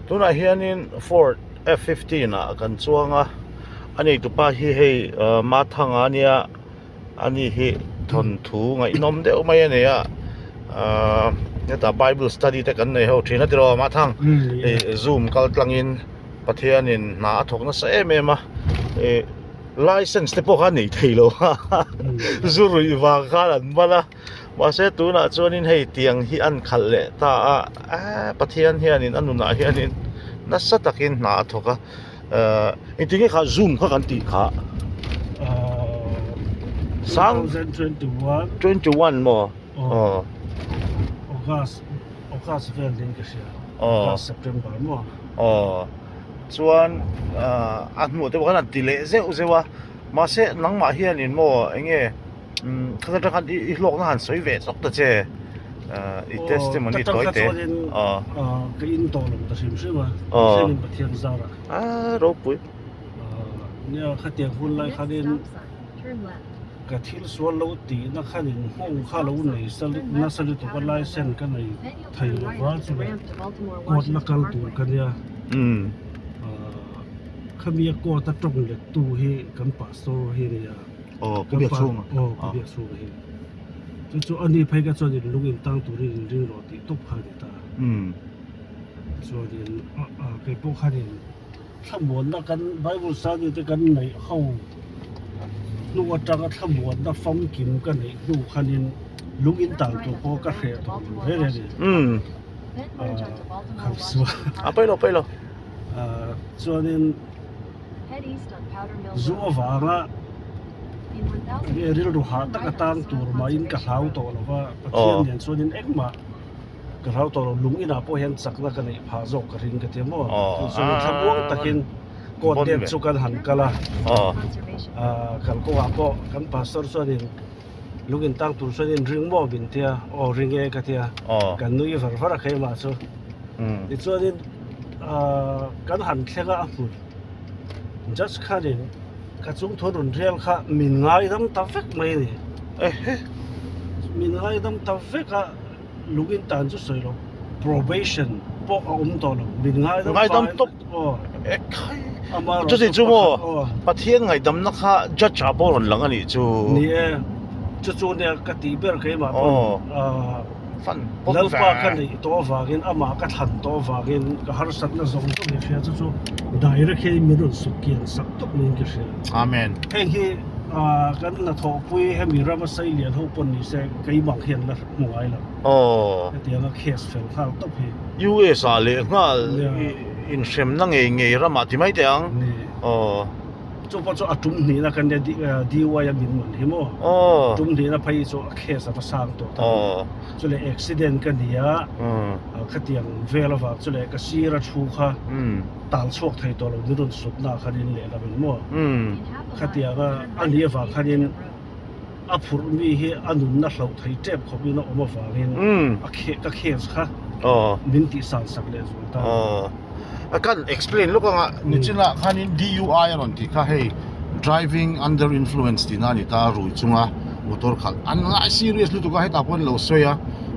Tunah hianin Ford F 15 ah kan chuang a, a neitupa hi hei Mathanga a nia ani hi thawnthu ngaihnawm deuh mai a nei a ahh hetah bible study te kan nei ho thin a tiraw Mathang ih zoom kal tlangin Pathianin hna a thawk nasa em em a ih license te pawh kha a nei thei lo a zu ruih vang khan an man a. Mahse tunah chuanin hei tiang hi an khalh leh ta a eee Pathian hianin a nunah hianin nasa takin hna a thawk a ehh engtin nge kha zoom kha kan tih kha sang 21 maw aw August August vel niin ka hria August September maw aw chuan a hnuah te pawh khan an ti leh zeuh zeuh a mahse nangmah hianin maw eng nge. Khata tang khan i hlawkna han sawi ve chawk ta che i testimony tawi te ka in tawh lo ta hrim hrim a Pathian in Pathian zar a ropui nia khatiang hun lai khanin ka thil sual lo tihna khanin nghawng kha lo nei nasa lutuk a license ka nei thei lo va chule court la kal tur ka nia khami a court a tawng let tu hi kan pastor hi a nia. Aw ka biak chhung a. Aw ka biak chhung a hi. Chu chu ani phei ka chuan in lung in tang turin in ring rawh tih tawp kha a ni ta. Chuanin kei pawh khanin thlamuanna kan Bible study te kan neih ho hnu atanga thlamuanna famkim ka neih hnu khanin lung in tang tur pawh ka hreh tawh lo reng reng a ni. A pawi lo pawi lo. Chuanin. Zu avanga nge rilru hah taka tang tur mahin ka hlau tawh lo va, Pathian nen chuanin engmah ka hlau tawh lo, lung inah pawh hian chakna ka neih phah zawk ka ring ka ti a maw? Chu chuanin thlamuang takin court date chu kan han kal a, kal kawngah pawh kan pastor chuanin lung in tang tur chuanin ring maw min ti a, aw ring e ka ti a, kan nui var var a keimah chu. Tichuanin kan han thleng a a hmun. Judge khanin ka chungthu rawn rel kha min ngaidam ta vek mai a ni. Min ngaidam ta vek a, lungin tan chu sawi lo, probation pawh a awm tawh lo, min ngaidam Ngaidam tawp. Aw. Ekhai. Chuti chu maw Pathian ngaihdamna kha judge ah pawh rawn lang a nih chu. Ni e, chu chu nia ka tih ber keimah pawn. Lalpa ka neih tawh avangin amah ka thlan tawh avangin ka harsatna zawng zawng hi hria chu chu direct hian min rawn suk kian sak tawp niin ka hria. Amen. Heng hi kan hnathawhpui hemi rama sei lian ho pawn ni se keimah hian la hmu ngai lo. Aw. Hetianga case fel nghal tawp hi. US ah leh nghal inhremna ngei ngei ramah ti mai teh ang. Ni. Aw. Chu pawh chu a tum hnihna kan nia DUI a min man hi maw? Aw. Tum hnihna phei hi chu a case a va sang tawh ta. Aw. Chu leh accident ka ni a, khatiang vel avang chu leh ka sir a thu kha tal chhuak thei tawh lo min rawn sut na khanin lehlam in maw? Khatiang a a nih avang khanin a phurh mi hi a nunna hloh thei tep khawpin a awm avangin a ka case kha min tihsan sak leh zual ta. A kan explain lawk anga nichinah khanin DUI a rawn tih kha hei driving under influence tihna a ni ta a rui chunga motor khalh an ngai serious lutuk a hetah pawh an lo sawi a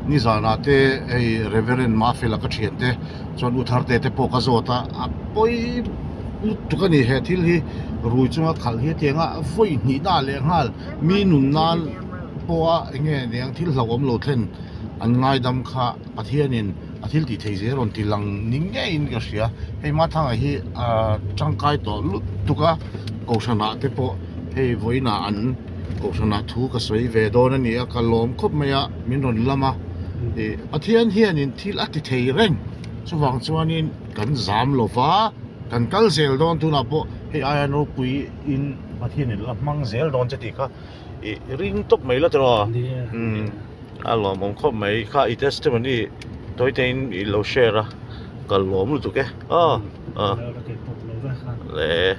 nizanah te hei Reverend Mafela ka thian te chuan u Tharte te pawh ka zawt a a pawi lutuk a ni he thil hi rui chunga khalh hi hetianga vawi hnihna leh nghal mi nun nan pawha eng nge niang thil hlauhawm lo thlen an ngaidam kha Pathianin a thil tih theih zel rawn ti lang ni ngeiin ka hria hei Mathanga hi ah tangkai tawh lutuk a kohhranah te pawh hei vawiinah an kohhranah thu ka sawi ve dawn a ni a ka lawm khawp mai a min rawn lam a ih Pathian hianin thil a ti thei reng chuvang chuanin kan zam lo va kan kal zel dawn tunah pawh hei aia ropui in Pathianin la hmang zel dawn che tih kha ih ring tawp mai la tiraw umm. A lawmawm khawp mai kha i testimony tawi te in i lo share a ka lawm lutuk e aw aw le.